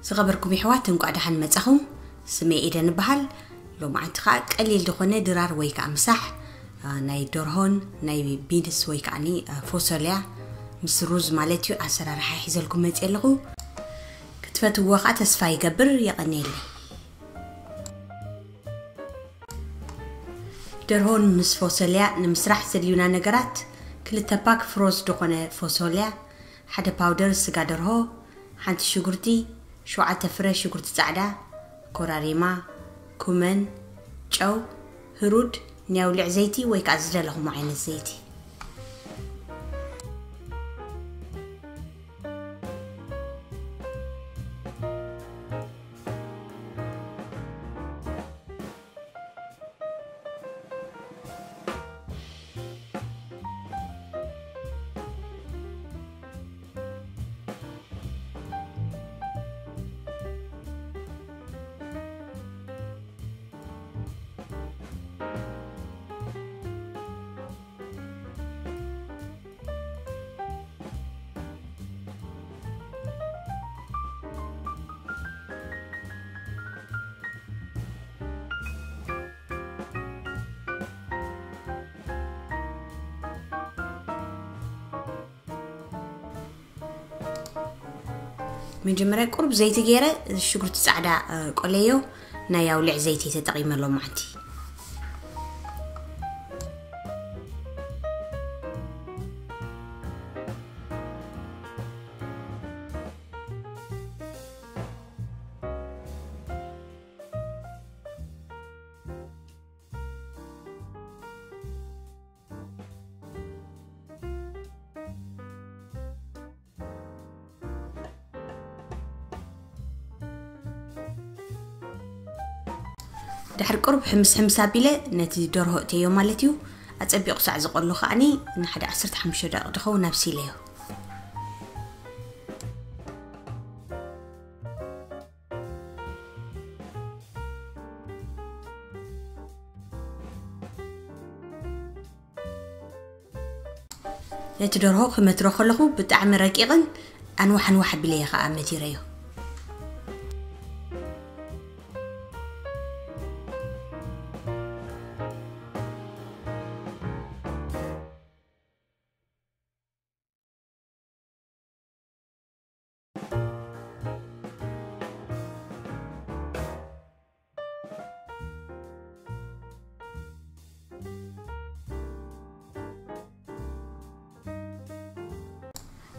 ዝኸበርኩም ይሕዋት፣ እንቋዕ ደሓን መጻኹም። ስመይ ኤደን እበሃል። ሎማዓንቲ ኸኣ ቀሊል ዝኾነ ድራር ወይ ከኣ ምሳሕ፣ አ፣ ናይ ደርሆን ናይ ቢንስ ወይ ከኣኒ፣ አ፣ ፎሶልያ ምስ ሩዝ ማለት እዩ፣ ኣሰራርሓ ሒዘልኩም መጽየ ኣለኹ። ክትፈትውዎ ኸኣ ተስፋ ይገብር። የቐንየለይ። ደርሆን ምስ ፎሶልያ ንምስራሕ ዘድልዩና ነገራት፣ ክልተ ፓክ ፍሮዝ ዝኾነ ፎሶልያ፣ ሓደ ፓውደር ስጋ ደርሆ፣ ሓንቲ ሽጉርቲ፣ ሸውዓተ ፍረ ሽጉርቲ ጻዕዳ፣ ኮራሪማ፣ ኩመን፣ ጨው፣ ህሩድ፣ ናይ ኣውሊዕ ዘይቲ ወይ ከኣ ዝደለኹሞ ዓይነት ዘይቲ። መጀመርያ ቁሩብ ዘይቲ ገይረ ሽጉርቲ ጻዕዳ፣ እ፣ ቆለዮ፣ ናይ ኣውሊዕ ዘይቲ ተጠቒመ ሎማዕንቲ። ድሕሪ ቁሩብ ሕምስ ሕምስ ኣቢለ ነቲ ደርሆ እተዮ ማለት እዩ። ኣጸቢቑ ሳዕ ዝቆሎ ከኣኒ ንሓደ ዓሰርተ ሓሙሽተ ደቂቕ ዝኸውን ኣብሲለዮ። ነቲ ደርሆ ክመትሮ ከለኹ ብጣዕሚ ረቂቕን ኣንዋሕ ኣንዋሕ ኣቢለየ ኸኣ መቲረዮ።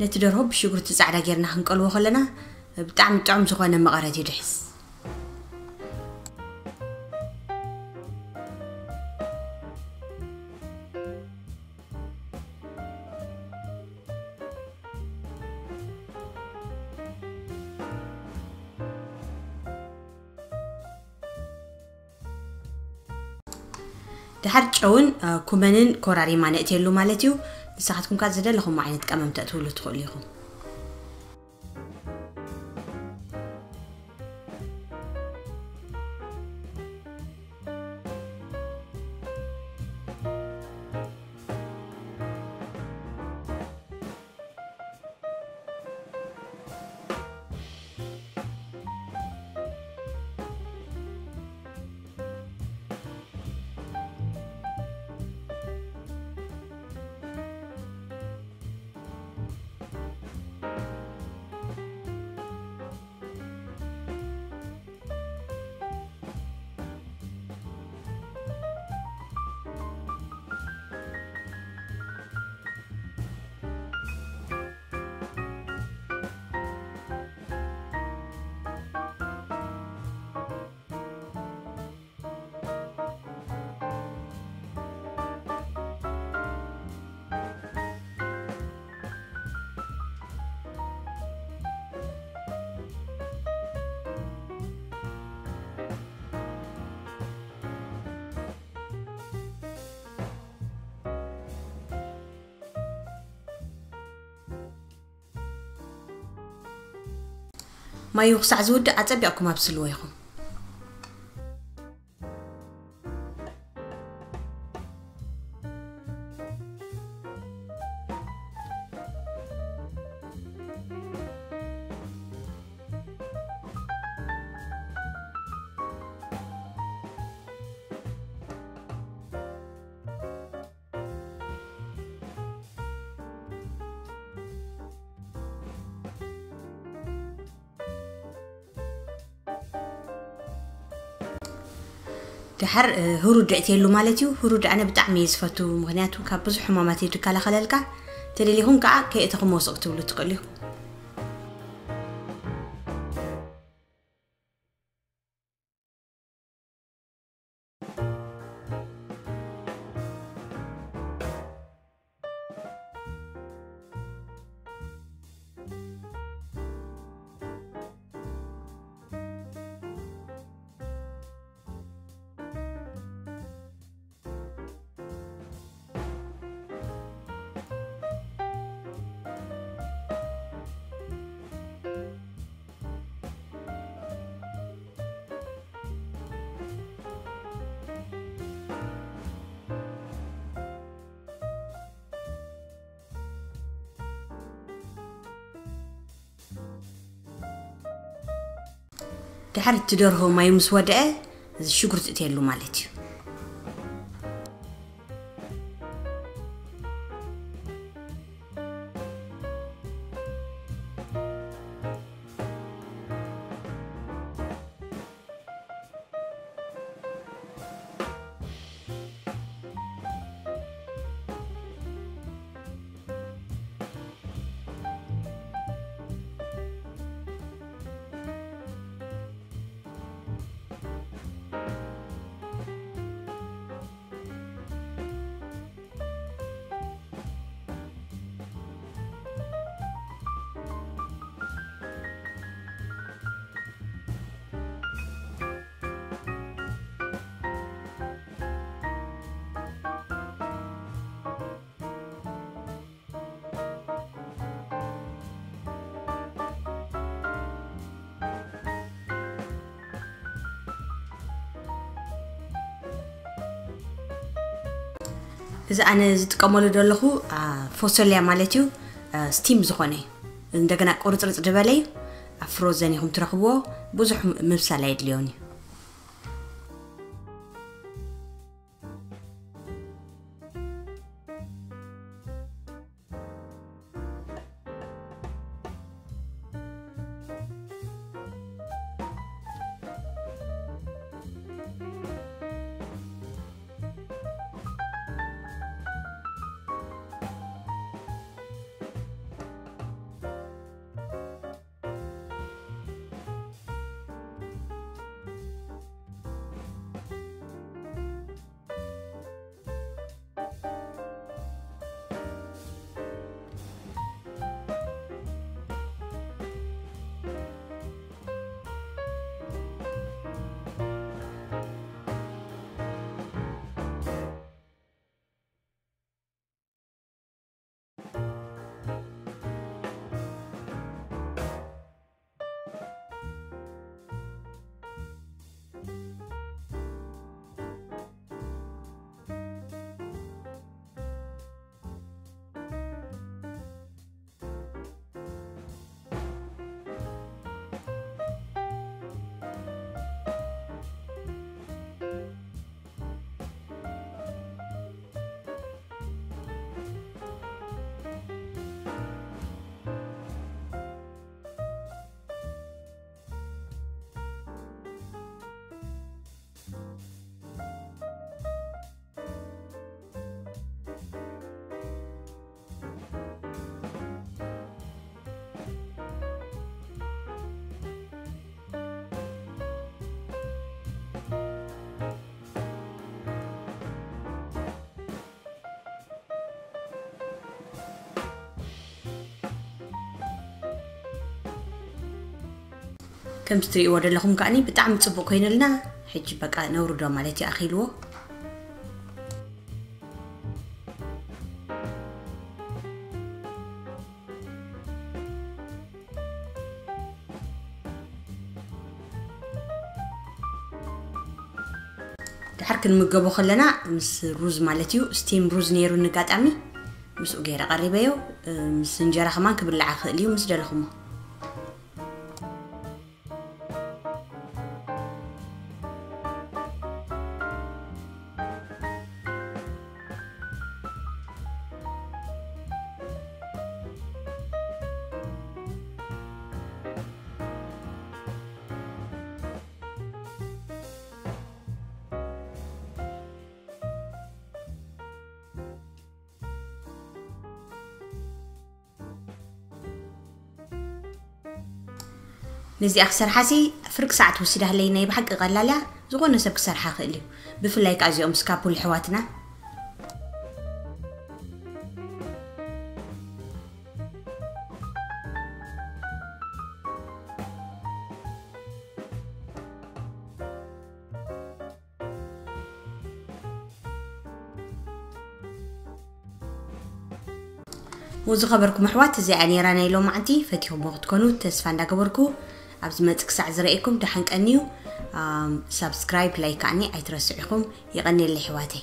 ነቲ ደርሆ ብሽጉርቲ ጻዕዳ ጌርና ክንቀልዎ ከለና ብጣዕሚ ጥዑም ዝኾነ መቐረት እዩ ድሕዝ። ድሓር ጨውን፣ እ፣ ኩመንን ኮራሪማ ነእትየሉ ማለት እዩ። ንስኻትኩም ከኣ ዝደለኹም ዓይነት ቀመም ተእትውሉ ትኽእሉ ኢኹም። ማዩ ክሳዕ ዝውድእ ኣጸቢቕኩም ኣብስልዎ ኢኹም። ድሓር ህሩድ እትየሉ ማለት እዩ። ህሩድ ኣነ ብጣዕሚ እየ ዝፈቱ፣ ምኽንያቱ ካብ ብዙሕ ሕማማት እዩ ዝከላኸለልካ። ተደሊኹም ከዓ ከየእተኹም ወስቕ ክትብሉ ትኽእሉ ኢኹም። ድሓር እቲ ደርሆ ማዩ ምስ ወደአ፣ እዚ ሽጉርቲ እትየሉ ማለት እዩ። እዚ ኣነ ዝጥቀመሉ ዘለኹ፣ አ፣ ፎሶልያ ማለት እዩ። አ፣ ስቲም ዝኾነ እዩ። እንደገና ቁርፅርፅ ዝበለ እዩ። ኣብ ፍሮዘን ኢኹም ትረኽብዎ። ብዙሕ ምብሳል ኣየድልዮን እዩ። ከምቲ ትርእይዎ ዘለኹም ከኣኒ ብጣዕሚ ጽቡቕ ኮይኑልና። ሕጂ በቃ ነውርዶ ማለት እዩ፣ ኣኺልዎ። ድሓር ክንምገቦ ከለና ምስ ሩዝ ማለት እዩ፣ ስቲም ሩዝ ነይሩ ንጋጣሚ፣ ምስኡ ገይረ ቀሪበዮ። ምስ እንጀራ ከማን ክብላዕ ክእል እዩ ምስ ደለኹሞ። እዚኣ ክሰርሓሲ ፍርቂ ሰዓት ወሲዳለይ። ናይ ብሓቂ ቀላል እያ። ዝኾነ ሰብ ክሰርሓ ክእል እዩ። ብፍላይ ከኣ እዚኦም ስካፑል ኣሕዋትና። ዝኸበርኩም ኣሕዋት፣ እዚኣ ነይራ ናይ ሎማዓንቲ። ፈቲኹምዎ ክትኮኑ ተስፋ እንዳገበርኩ፣ ኣብ ዝመጽእ ክሳዕ ዝረኤኩም ደሓን ቀንዩ። ሳብስክራይብ፣ ላይክ ከዓኒ ኣይትረስዑ ኢኹም። የቐንየለይ ኣሕዋተይ።